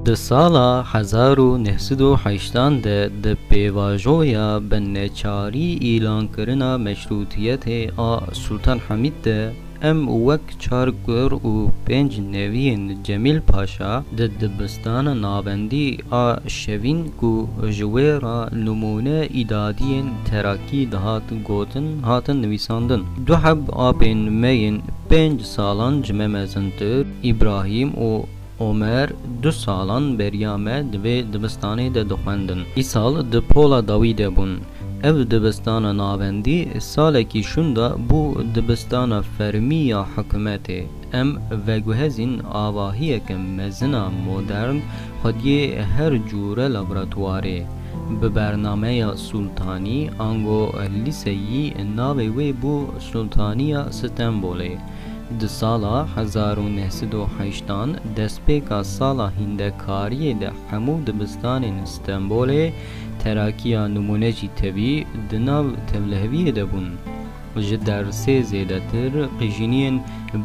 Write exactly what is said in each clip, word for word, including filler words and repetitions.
Di sala hezar û neh sed û heyştan de di pêvajoya bi neçarî îlankirina meşrûtiyetê a Sultan Hamîd de em wek çar kur û pênc neviyên Cemîl Paşa di dibistana navendî a Şevîn ku ji wê re nimûne îdadiyên terakî dihat gotin, hatin nivîsandin. Du heb apên me yên pênc salan ji me mezintir, Îbrahîm û Omer du salan beriya me di vê dibistanê de dixwendin. Îsal di pola dawî de bûn. Ev dibistana navendî salekî şûnda bû dibistana fermî ya hikûmetê. Em veguhezîn avahiyeke mezin a modern xwediyê her cûre laboratuwarê. Bi bernameya sultanî ango lîseyî navê wê bû Sultaniya Stenbolê. Di sala hezar û neh sed û heyştan destpêka sala hîndekariyê de hemû dibistanên Stenbolê terakiya nimûne jî tevî di nav tevliheviyê de bûn. Ji dersê zêdetir qîjîniyên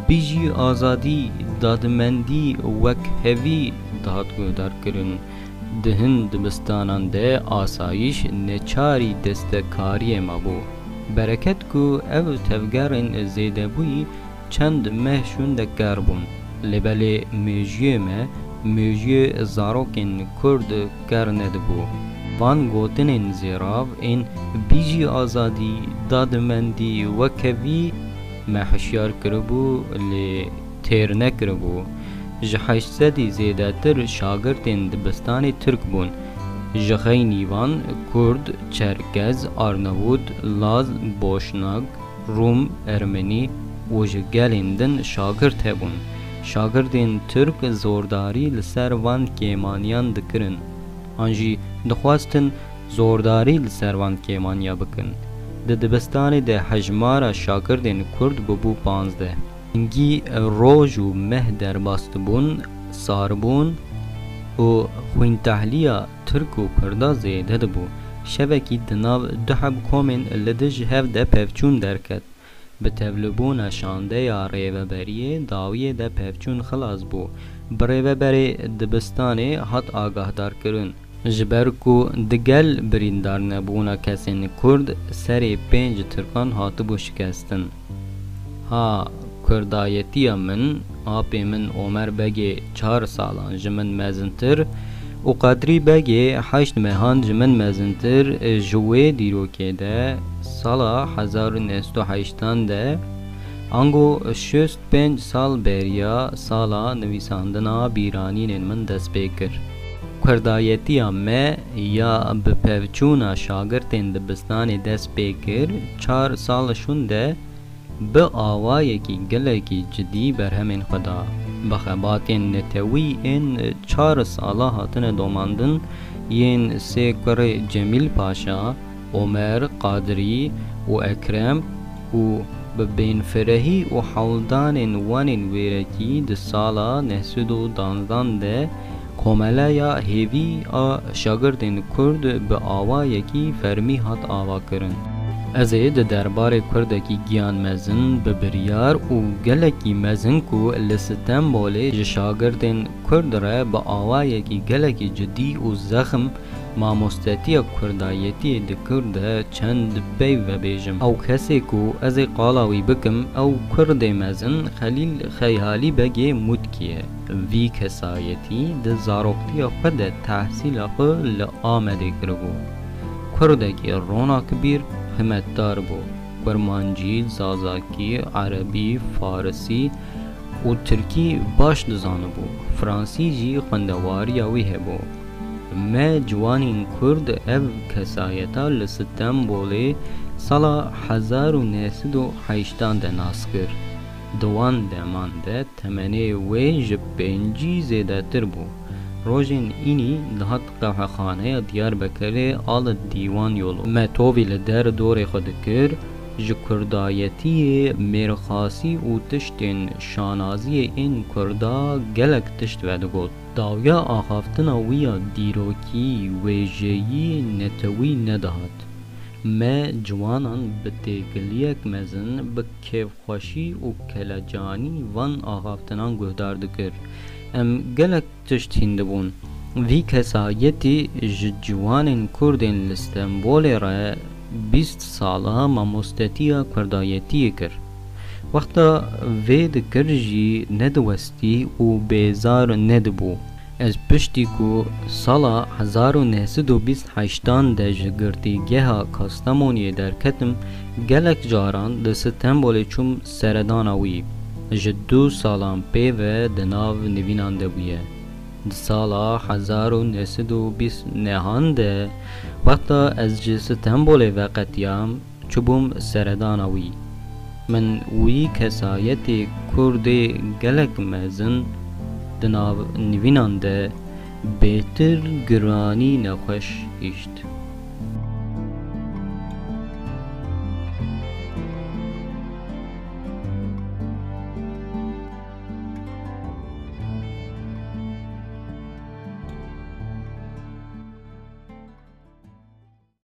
Bijî azadî, dadmendî, wekhevî dihat guhdarkirin. Di hin dibistanan de asayîş neçarî destekariyê mabû. Bereket ku ev tevgerên zêdebûyî çend meh şûnde ker bûn. Lê belê mêjiyê me, mêjiyê zarokên Kurd ker nedibû. Van gotinên zêrav ên Bijî azadî, dadmendî, wekhevî me hişyar kiribû, lê têr nekiribû. Ji heşt sedî zêdetir şagirtên dibistanê Tirk bûn. Ji xeynî van Kurd, Çerkez, Arnavût, Laz, Boşnak, Rûm, Ermenî û ji gelên din şagirt hebûn. Şagirtên Tirk zordarî li ser van kêmaniyan dikirin. An jî dixwestin zordarî li ser van kêmaniya bikin. Di dibistanê de hejmara şagirtên Kurd bûbû panzdeh. Hingî roj û meh derbas dibûn, sar bûn û xwîntehliya Tirk û Kurda zêde dibû. Şevekî di nav du heb komên li dij hev de pevçûn derket. Bi tevlibûna şandeya rêveberiyê dawiyê de pevçûn xilas bû. Bi rêveberê dibistanê hat agahdarkirin. Ji ber ku digel birîndarnebûna kesên Kurd serê pênc Tirkan hatibû şikestin. Ha, Kurdayetiya min, apê min Omer Begê çar salan ji min mezintir û Qadrî Begê heşt mehan ji min mezintir, ji wê dîrokê de sala hezar û neh sed û heyştan de ango şêst pênc sal beriya sala nivîsandina bîranînên min dest pê kir. Kurdayetiya me ya bi pevçûna şagirtên dibistanê dest pê kir, çar sal şûnde bi awayekî gelekî cidî berhemên xwe da. Bi xebatên netewî ên çar sala hatine domandin, yên sê kurê Cemîl Paşa, Omer, Qadirî û Ekrem û bi bênfirehî û hewldanên wan ên wêrekî di sala neh sed û danzdan de Komeleya hêvî a şagirtên Kurd bi awayekî fermî hat avakirin. Ez ê di derbarê Kurdekî giyanmezin bi biryar û gelekî mezin ku li Stenbolê ji şagirtên Kurd re bi awayekî gelekî cidî û zexm mamostetiya Kurdayetiyê dikir de çend peyv vebêjim. Ew kesê ku ez ê qala wî bikim, ew Kurdê mezin Xelîl Xeyalî Begê Mûtkî ye. Vî kesayetî di zaroktiya xwe de tehsîla xwe li Amedê kiribû. Kurdekî ronakbîr, himetdar bû. Kurmancî, Zazakî, Erebî, Farisî û Tirkî baş dizanibû. Fransî jî xwendewariya wî hebû. Me ciwanên Kurd ev kesayeta li Stenbolê sala hezar û neh sed û heyştan de nas kir. Di wan deman de temenê wê ji pêncî zêdetir bû. Rojên înî dihat qehwexaneya Diyarbekirê a li Dîwan Yolu. Me tovî li der dorê xwe dikir, ji Kurdayetiyê, mêrxasî û tiştên şanaziyê ên Kurda gelek tişt vedigot. Dawiya axaftina wî ya dîrokî, wêjeyî, netewî nedihat. Me ciwanan bi têkiliyek mezin, bi kêfxweşî û kelecanî van axaftinan guhdar dikir. Em gelek tişt hîn dibûn. Vî kesayetî ji ciwanên Kurdên li Stenbolê re bîst sala mamostetiya Kurdayetiyê kir. Wexta vê dikir jî nediwestî û bêzar nedibû. Ez piştî ku sala hezar û neh sed û bîst heştan de ji girtîgeha Kastemoniyê derketim, gelek caran li Stenbolê çûm seredana wî. Ji du salan pê ve di nav nivînan de bûye. Di sala hezar û neh sed û bîst nehan de, wexta ez ji Stenbolê veqetiyam, çûbûm seredana wî. Min wî kesayetê Kurdê gelek mezin di nav nivînan de bêtir giranî nexweş hişt.